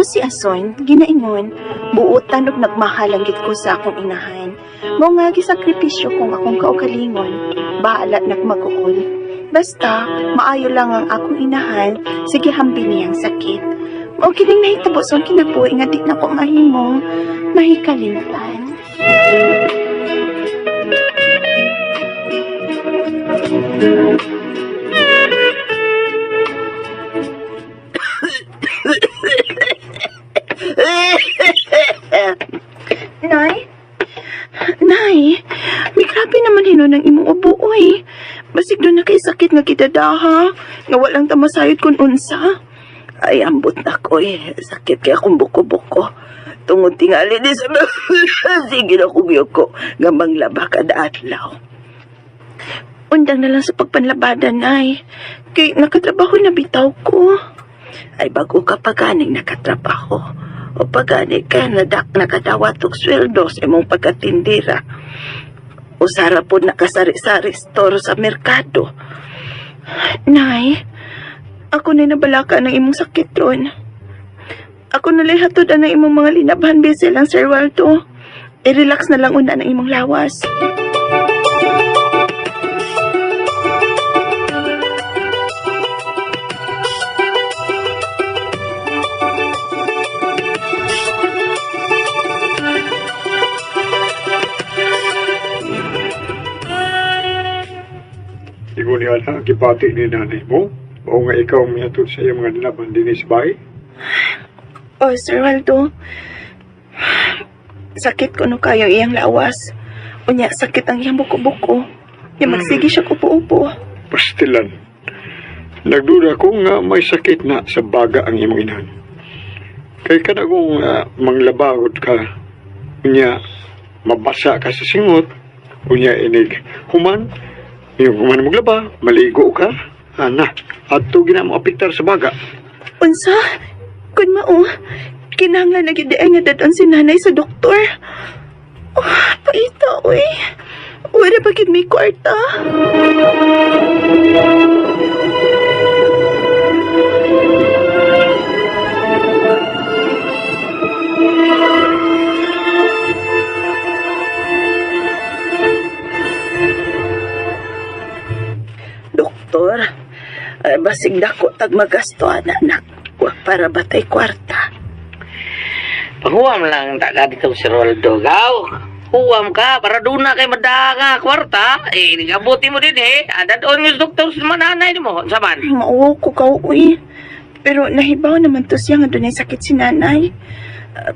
ko si Ason, ginaingon, buotan og nagmahal ang gid ko sa akong inahan. Mao nga gisakripisyo kong akong kaugalingon, bahala nagmagukol. Basta, maayo lang ang akong inahan, sige hambi niyang sakit. Mao kining nahitabo sa akong kinabuhi nga di na ko mahimong mahikalimtan. Nay? Nay, may grabe naman hinon ang imong ubo, oy. Basig doon na kay sakit nga kidadaha, nga walang tamasayod kun unsa. Ay, ambot na ko eh. Sakit kaya akong buko-buko. Tungod tingali ni sa sige na kong yuko nga manglaba kada adlaw. Undang na lang sa pagpanlabada, Nay. Kay nakatrabaho na bitaw ko. Ay, bago ka pa ganing nakatrabaho. O pagani ka nadak nakadawat og sweldo sa imong pagkatindira. Usara po nakasari-sari store sa merkado. Nay, ako na nabalaka ng imong sakit ron. Ako na hatod ang imong mga linabhan bese lang, Sir Waldo. I-relax na lang una ng imong lawas. Ingon niya na, gibati ni nanay mo. O nga ikaw ang mihatod sa iyong mga nilaban din sa bahay. Oh, Sir Waldo. Sakit ko no kayo iyang lawas. Unya, sakit ang iyang buko-buko. Nya magsige siya upo-upo. Pastilan. Nagduda ko nga may sakit na sa baga ang imong inahan. Kay kada kung manglabagod ka, unya mabasa ka sa singot, unya inig human, yung human maglaba, maligo ka, ana, adto gina mo apektar sa baga. Unsa? Kun mao, kinahanglan na gid ay nga dadon si nanay sa doktor. Oh, paita, oy. Wala pa gid may kwarta. Doktor, ay, basig dako tag magasto anak. Wa para batay kwarta. Paghuwam lang ta ka dito si Roldo. Gaw, huwam ka para doon na kay madanga kwarta. Eh, abuti mo din eh. Adadon yung doktor sa mananay mo. Saman. Mauwaw ko ka, uy. Pero nahibaw naman to siya nga dunay sakit si nanay.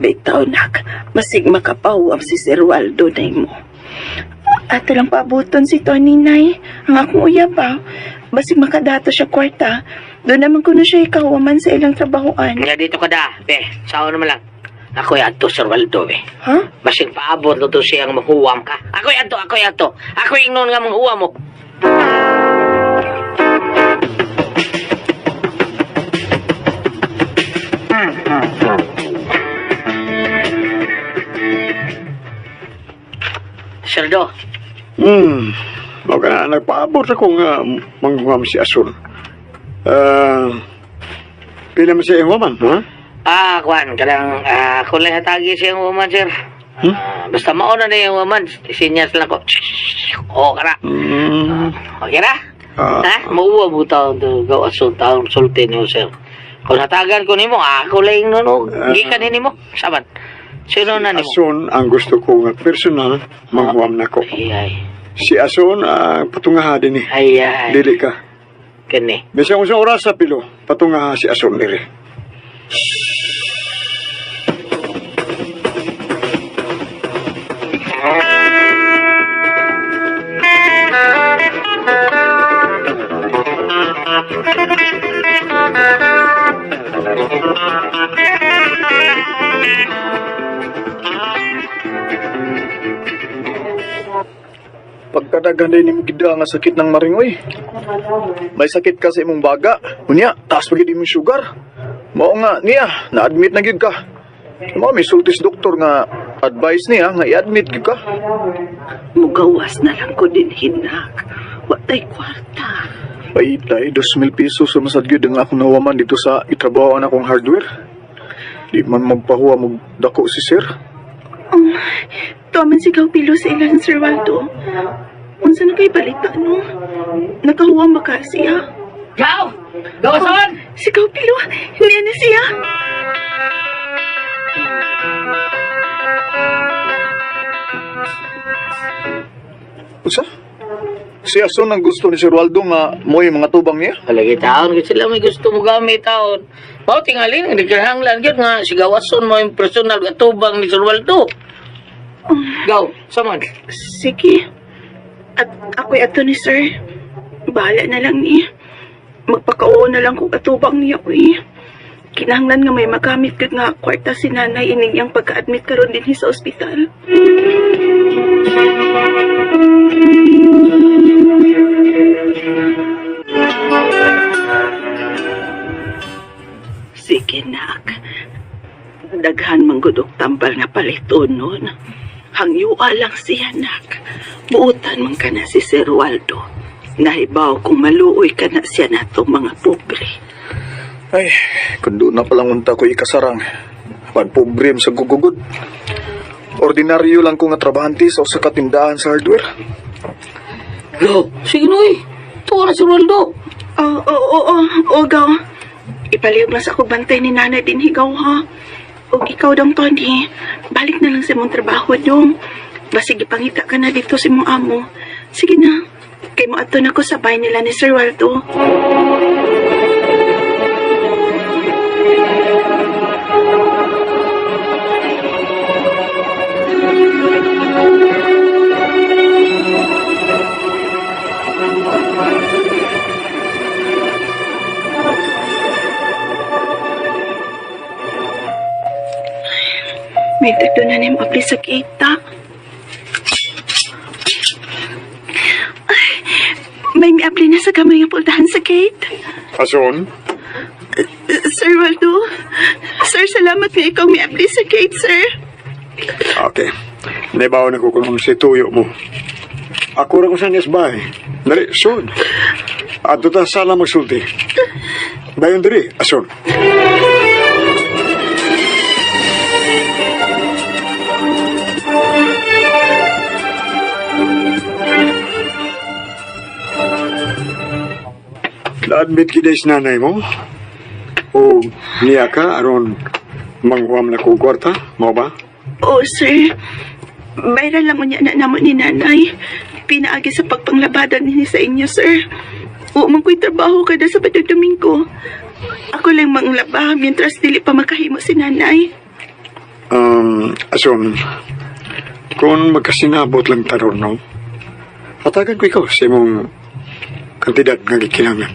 Bitaw nak, basig makapahuwam si Sir Waldo na mo. Ato lang paabuton si Tony, Nay. Ang akong uyab ba? Basig makadato siya kwarta. Doon naman kuno siya ikawaman sa ilang trabahoan. Nga dito ka da. Eh, sao naman lang. Ako'y adto Sir Waldo eh. Ha? Basig paabot na to siyang mahuwam ka. Ako'y adto, ako'y adto. Ako'y ingnon nga manghuwam mo. Sir Do, Mao ka na, nagpaabot ako nga manghuam si Asun. Ah, pila man siya iyong woman, ha? Ah, kwan, kanang ako lang hatagi siyang woman, sir. Hmm? Ah, basta mauna na yung woman, sinyas lang ko. Oo, kara. Okay na? Ah. Ha? Mauwa mo taon to, gawa sa taon sulti niyo, sir. Kung hatagan ko nimo, ako lang no, gikan nimo. Saban. Sino na nimo? Asun ang gusto ko nga personal manghuam nako. Ay, ay. Si Asun ang patungaha din eh. Ay, ay. Dili ka. Kani. Bisan kung sa oras sa pilo, patungaha si Asun diri. Pagkadagan din nimo gida nga sakit ng maringoy. May sakit ka sa imong baga. Unya, taas pa gid imong sugar. Mao nga niya, na-admit na gyud ka. Mao may sultis doktor nga advice niya nga i-admit gyud ka. Mugawas na lang ko din hinak. Watay kwarta. Paitay, 2,000 pesos sumasad gyud ang akong nawaman dito sa itrabahoan akong hardware. Di man magpahuwa mo dako si sir. Tuwa man sigaw pilo sa ilan, Sir Waldo. Unsa na kay balita, no? Nakahuwang ba ka siya? Gaw! Gawason! Sigaw pilo, hindi na siya. Usa? Si Ason ang gusto ni Sir Waldo nga mo'y mga tubang niya. Palagi taon, kasi sila may gusto mo gamit taon. Mao tingalin, hindi kinahanglan gyud nga si Gawason mo yung personal nga tubang ni Sir Waldo. Gaw, saman. Sige. At ako'y ato ni sir. Bahala na lang ni. Magpakauo na lang kung atubang niya, uy. Kinahanglan nga may magamit gud nga kwarta si nanay ining iyang pagka-admit karon dinhi sa ospital. Sige, nak. Daghan manggudok tambal nga paliton nun. Hangyua lang siya, nak. Buutan man ka na si Sir Waldo. Nahibaw kung maluoy ka na siya natong mga pobre. Ay, kung doon na palang unta ko ikasarang. Pan pobre sa gugugod. Ordinaryo lang ko nga trabahante sa usa ka tindahan sa hardware. Gaw, sige noy. Tuwa na si Waldo. Oo, oo, oo, oo, gaw. Ipalihog lang sa ako bantay ni nanay din higaw, ha? Og ikaw dong, Tony, balik na lang sa imong trabaho, dong. Basig ipangita ka na dito sa imong amo. Sige na, kay mo ato na ko sa bahay nila ni Sir Waldo. May tagdo na niyong apli sa kita. Ay, may miapli na sa kamay nga pultahan sa gate. Ason? Sir Waldo, sir, salamat nga ikaw miapli sa gate, sir. Okay. Naibaw na ko kung si tuyo mo. Ako ra ko sa niyas bahay. Dali, sud. Ato ta sala magsulti. Dayon diri, ason. Na-admit kita sa nanay mo? O niya ka aron manghuam na kong kwarta? Mao ba? Oo, sir. Bayran lang unya na namo ni nanay. Pinaagi sa pagpanglabada nini sa inyo, sir. Oo, man ko'y trabaho kada sa Domingo. Ako lang manglaba mientras dili pa makahimo si nanay. Ason, kung magkasinabot lang taron, no? Hatagan ko ikaw sa imong kantidad nga gikinahanglan.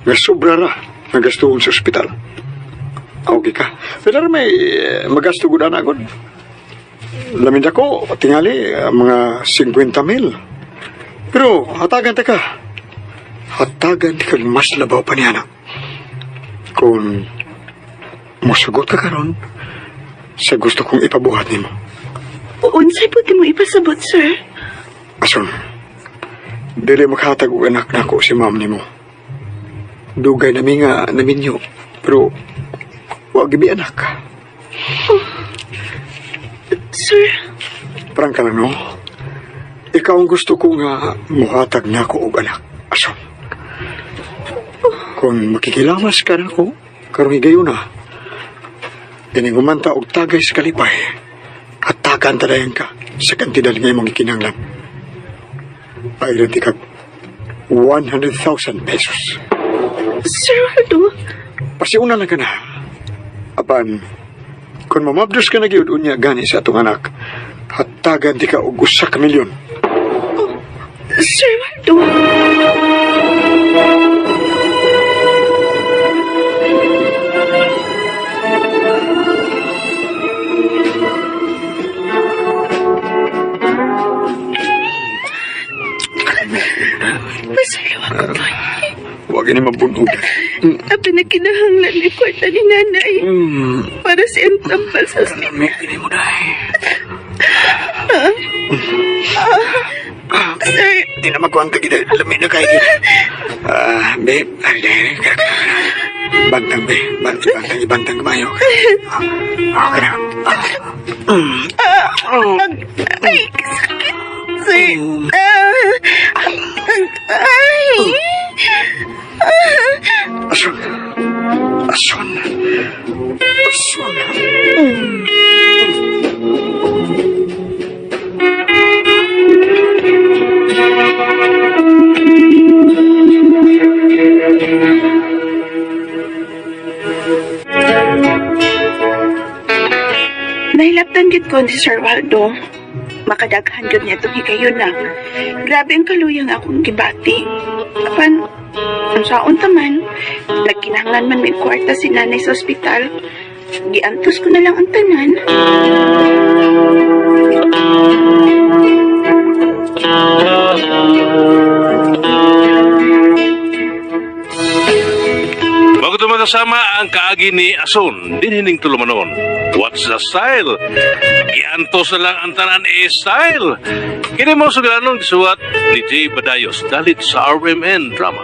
Nga sobra ra nga gastuhon sa ospital. Okay ka. Pero may magasto gud ana gud. Lamin ako, tingali, mga 50 mil. Pero hatagan ta ka. Hatagan ta ka mas labaw pa niya na. Kung musugot ka karon, sa gusto kong ipabuhat nimo. Unsay po mo ipasabot, sir? Ason, dili makahatag og anak nako si ma'am nimo. Dugay nami nga naminyo, pero wa gibi anak. Sir, Prangka lang, no? Ikaw ang gusto ko nga muhatag nako og anak. Ason, kung makikilamas ka nako, karong higayon na, iningumanta og tagay sa kalipay, at tagaan talayan ka sa kantidad nga imong gikinahanglan. Ay, ti kag 100,000 pesos. Sir Waldo, Pasiuna lang ka na. Apan, kung mamabdos ka na gyud unya gani sa atong anak, hatagan di ka og usa ka milyon. Sir Waldo. Pasalawa ko, Tony. Huwag ini mabunog. Abi na kinahanglan ni kwarta ni nanay para sa iyang tampal sa ospital. May ini mo dahil. Sir, Di na magkwanta kita. Lami na kayo. Ah, babe. Ay, dahil. Bantang, be. Bantang, bantang, bantang kumayo. Okay na. Ay, sakit. Sir. Ah, ay. Asun. Asun. Asun. Nahilaptan gid ko ni Sir Waldo. Makadaghan gud niya itong higayon na. Grabe ang kaluyang akong gibati. Apan, ang saon ta man, nagkinahanglan man may kwarta si nanay sa ospital. Giantos ko na lang ang tanan. Bago tumakasama ang kaagi ni Ason, dinhining tulumanon. What's the style? Giantos na lang ang tanan eh style. Kini mo sugilanon gisuwat ni Jay Badayos dalit sa RMN Drama.